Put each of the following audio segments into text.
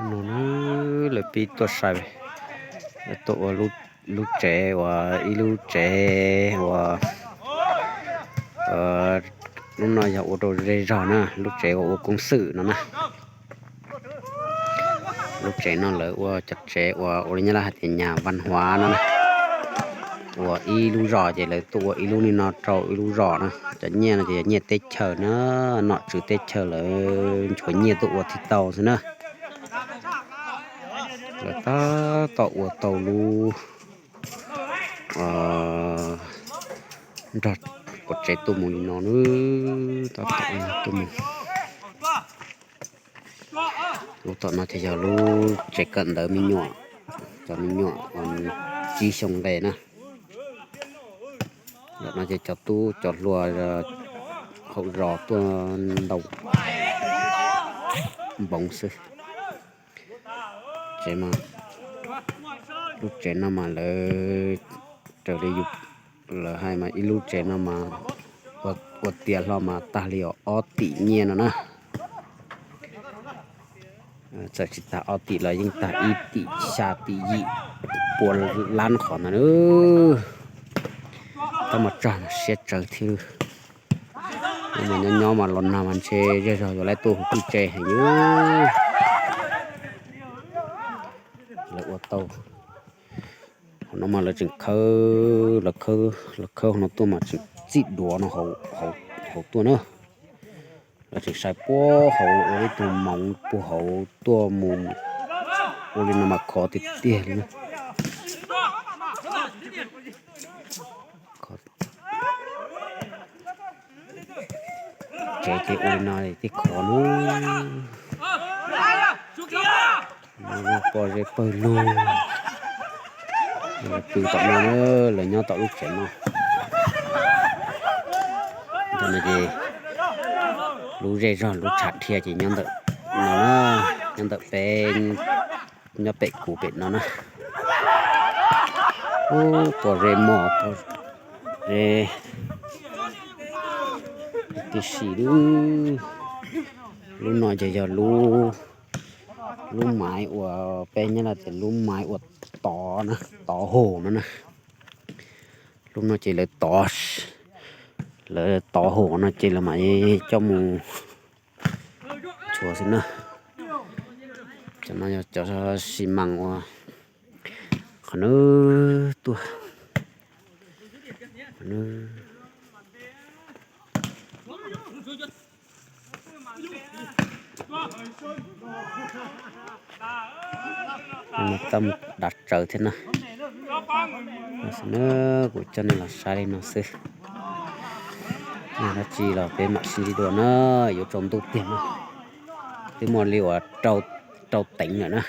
No na, lawv pib tuaj sai, tuaj ua lub tsev uas ib lub tsev uas lub no yog ua rau zej zog na, lub tsev uas ua koob xwm no na. Lub tsev no lawv ua cov tsev uas ua li nyab laj hais tias nhà văn hóa no na. Ua ib lub zos ces lawv tuaj ua ib lub li no rau ib lub zos na. Cov nyiaj no ces yog nyiaj teb chaws na, nom tswv teb chaws lawv nchuav nyiaj tuaj ua thiaj tau xwb na. Lawv tab tom ua tau lub nrog quav tsev tuaj mus li no na, tab tom tuaj mus. Lub tom no ces yog lub tsev kawm ntawv me nyuam, cov me nyuam tsib xyoo nqe na. Ntawm no ces cov tub cov hluas hauv zos tuaj ntaus npoov xwb. Tsev mas, lub tsev no mas lawv, raws li yus, lawv hais mas ib lub tsev no mas ua tiav hlo mas tag li os ob tim nyiaj no na. Txawm tsis tag ob tim los yeej tag ib tim xya tim yim pua lab qhov ntawd na. Tab mas tsog mas siab tsawv thiab. Mas nyob nyob mas los nag mas ntshe zej zog yuav lawv tuaj huv tub tsev heev. Lawv ua tau, hauv no mas lawv tseem khawb, lawv khawb hauv no tuaj mas tseem txij duav no hauv tuaj na. Lawv tseem sai puag hauv ua ib tug moov puag hauv tuaj mus. Ua li no mas khov tiag tiag li na. Tsev ces ua li no tib khov na. Pob zeb pawg lug. Lawv pw tom no na, lawv nyob tom lub tsev no. Ntawm no ces lub zej zog lub tshav dhia ces nyob ntawm no na, nyob ntawm peb, nyob pem kuv pem no na. Ub, pob zeb mos, pob zeb tib si. Lub no ces yog lub, lub maiv uas peb nyob lawm tias lub maiv uas tov na, tov hauv no na. Lub no ces lawv tov, lawv tov hauv no ces lawv mam coj mus tshuav xwb na. Cov no yog cov xi mas uas qhov no tuaj. Tau dav tsawv thiab na. Xwb na, kuv coj nej los saib li no xwb. Dab tsi los peb mam sib ntsib dua na, yuav tsaus ntuj tiag na. Twb muaj li uas rau teev lawm na,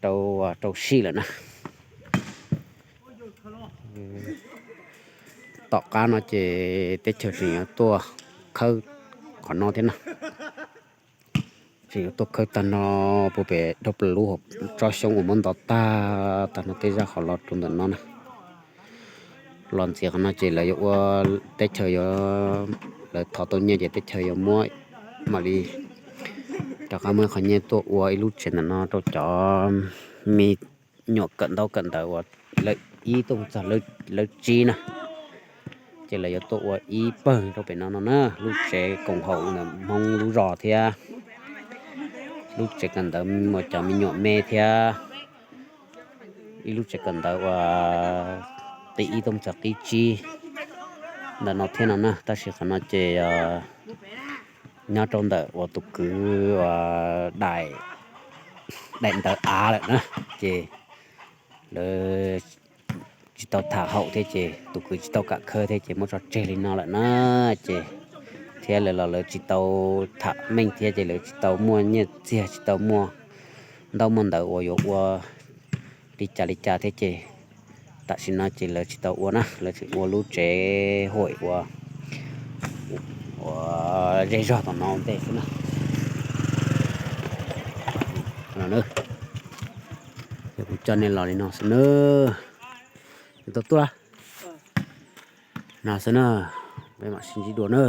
rau, rau sij lawm na. Tom qab no ces teb chaws tseem yuav tuaj khawb qhov no thiab na. Tseem yuav tuaj khawb tag no puag pem dhau plaws lub tsob xyoob uas muab ntov tag, tag no tej zaj qhov los rau ntawm no na. Los ntxiv qhov no ces lawv yuav ua, teb chaws yuav, lawv thov tau nyiaj ces teb chaws yuav muab, mam li rov qab muab qhov nyiaj tuaj ua ib lub tsev ntawm no rau cov me nyuam kawm ntaub kawm ntawv uas lawv ib tuaj txog lawv tsib na, ces lawv yuav tuaj ua ib pawg rau pem no no na, lub tsev koom haum ntawm Hmoob lub zos thiab lub tsev kawm ntawv uas cov me nyuam me thiab ib lub tsev kawm ntawv uas qib ib tuaj txog qib tsib ntawm no thiab no na. Tab sis qhov no ces nyob rau ntawm uas tus kwv uas daim, daim ntawv av lawm na, ces lawv tsis tau tham haum thiab ces tus kwv tsis tau kam khawb thiab ces muab tso tseg li no lawm na. Ces thiab lawv los lawv tsis tau tham meej thiab ces lawv tsis tau muaj nyiaj txiag, tsis tau muaj ntaub muaj ntawv uas yuav ua li cas li cas thiab ces tam sim no ces lawv tsis tau ua na, lawv tseem ua lub tsev hauj lwm ua, ua zej zog tom no ua ntej xwb na. Yog kuv coj nej los li no xwb na. Tau tuaj no xwb na, peb mam sib ntsib dua na.